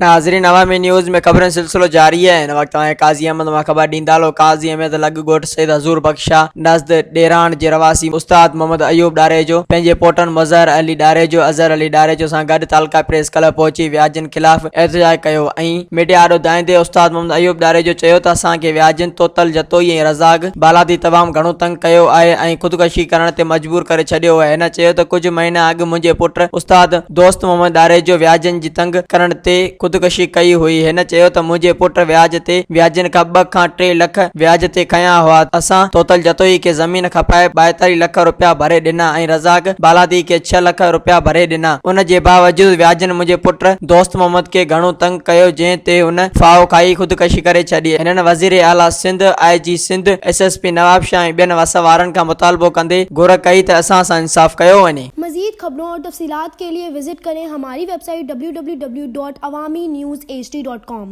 ناظرين عوامي نيوز ۾ خبرن سلسلو جاري آهي هن وقت اوهان کي قاضي احمد مان خبر ڏيندا هلو قاضي احمد لڳ ڳوٺ سيد حضور بخش شاهه نزد ڏيراڻ جي رهواسي استاد محمد ايوب ڏاريجو پنهنجي پوٽن مظهر علي ڏاريجو اظهر علي ڏاريجو سان گڏ تعلقه پريس ڪلب پهچي وياجين خلاف احتجاج ڪيو ۽ ميڊيا آڏو دانهيندي استاد محمد ايوب ڏاريجو چيو ته اسان کي وياجين توتل جتوئي ۽ رزاق بالادي تمام گهڻو تنگ ڪيو آهي ۽ خودڪشي ڪرڻ تي مجبور ڪري ڇڏيو آهي هن چيو ته ڪجهه مهينا اڳ منهنجي پٽ استاد دوست محمد ڏاريجو وياجن جي تنگ ڪرڻ تي خودڪشي ڪئي هئي. هن چيو ته منهنجي پٽ وياج تي وياجين کان ٻه کان ٽي لک وياج تي کنيا هئا، اسان توتل جتوئي کي زمين کپائي 42 لک رپيا ڀري ڏنا ۽ رزاق بالادي کي ڇهه لک رپيا ڀري ڏنا، ان جي باوجود وياجين منهنجي پٽ دوست محمد کي گهڻو تنگ ڪيو جنهن تي هن ڦاهو کائي خودڪشي ڪري ڇڏي. هنن وزير اعليٰ Sindh, I G Sindh, S S P Nawabshah ۽ ٻين وس وارن کان مطالبو ڪندي گهر ڪئي ته اسان سان انصاف ڪيو وڃي. मजीद खबरों और तफसीलात के लिए विजिट करें हमारी वेबसाइट www.awamiNewsHD.com.